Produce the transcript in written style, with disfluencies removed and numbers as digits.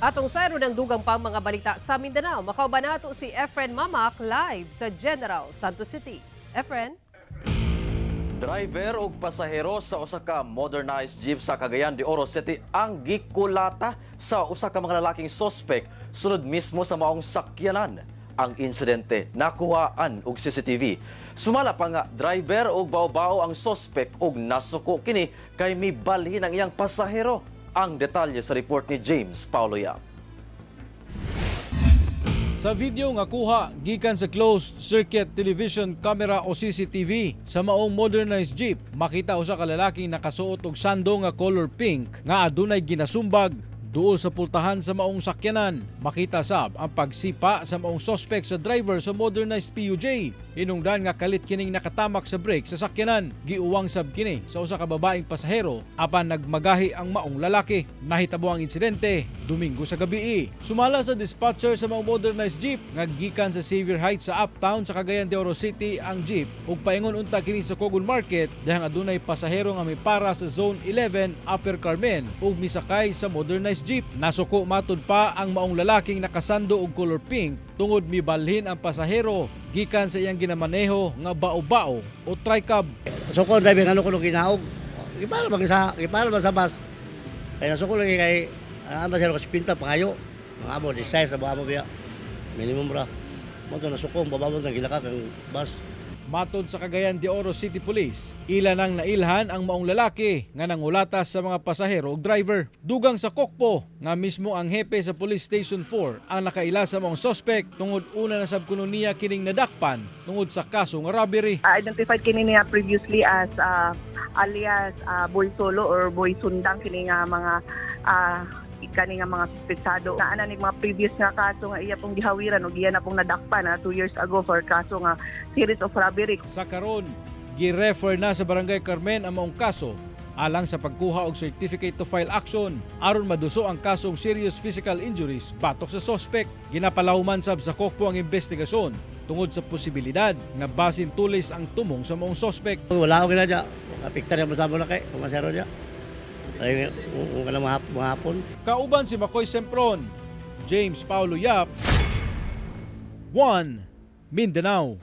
Atong sayro ng dugang pang mga balita sa Mindanao. Makauban nato si Efren Mamak live sa General Santos City. Efren? Driver ug pasahero sa usa ka modernized jeep sa Cagayan de Oro City ang gikulata sa usa ka mga lalaking sospek sulod mismo sa maong sakyanan. Ang insidente nakuhaan og CCTV. Sumala pa nga driver ug bao-bao ang sospek ug nasuko kini kay mibalhin ang iyang pasahero. Ang detalye sa report ni James Paulo Yap. Sa video nga kuha gikan sa closed circuit television camera o CCTV sa maong modernized jeep, makita usa ka lalaking nakasuot og sando nga color pink nga adunay ginasumbag duol sa pultahan sa maong sakyanan. Makita sab ang pagsipa sa maong suspect sa driver sa modernized PUJ. Hinungdan nga kalit kining nakatamak sa brake sa sakyanan. Giuwang sab kini sa usa ka babaeng pasahero apan nagmagahi ang maong lalaki. Nahitabo ang insidente Domingo sa gabi. Sumala sa dispatcher sa maong modernized jeep nga gikan sa Xavier Heights sa Uptown sa Cagayan de Oro City ang jeep ug paingon unta kini sa Cogon Market dahil adunay pasahero nga mipara sa Zone 11, Upper Carmen ug misakay sa modernized jeep. Nasuko matud pa ang maong lalaking nakasando og color pink tungod mibalhin ang pasahero gikan sa iyang ginamaneho nga bao-bao o tricab. Suko driving ano ko nung ginaog. Gipala bang sa gipala ba sa bus. Kaya nasuko lagi kay ang ba siya kasi pangayo. Mga amo di size sa mga amo biya. Minimum ra. Mo to nasuko ang bababon ng gilakak ang bus. Matod sa Cagayan de Oro City Police, ila nang nailhan ang maong lalaki nga nangulata sa mga pasahero ug driver. Dugang sa Kokpo nga mismo ang hepe sa Police Station 4 ang nakaila sa maong suspect tungod una na sab kuno niya kining nadakpan tungod sa kaso nga robbery. Identified kini niya previously as alias Boy Solo or Boy Sundang kini nga mga kani nga mga suspetsado. Naa ni mga previous nga kaso nga iya pong gihawiran ug iya na pong nadakpan na 2 years ago for kaso nga series of robbery. Sa karon, gi-refer na sa Barangay Carmen ang maong kaso alang sa pagkuha og certificate to file action aron maduso ang kasong serious physical injuries batok sa suspect. Ginapalawman sab sa Kokpo ang investigasyon tungod sa posibilidad nga basin tulis ang tumong sa maong suspect. Wala ko ginadya. Apektar yung masabo na kay pumasero niya. Ay kung kana mahapon. Kauban si Makoy Sempron, James Paulo Yap, 1 Mindanao.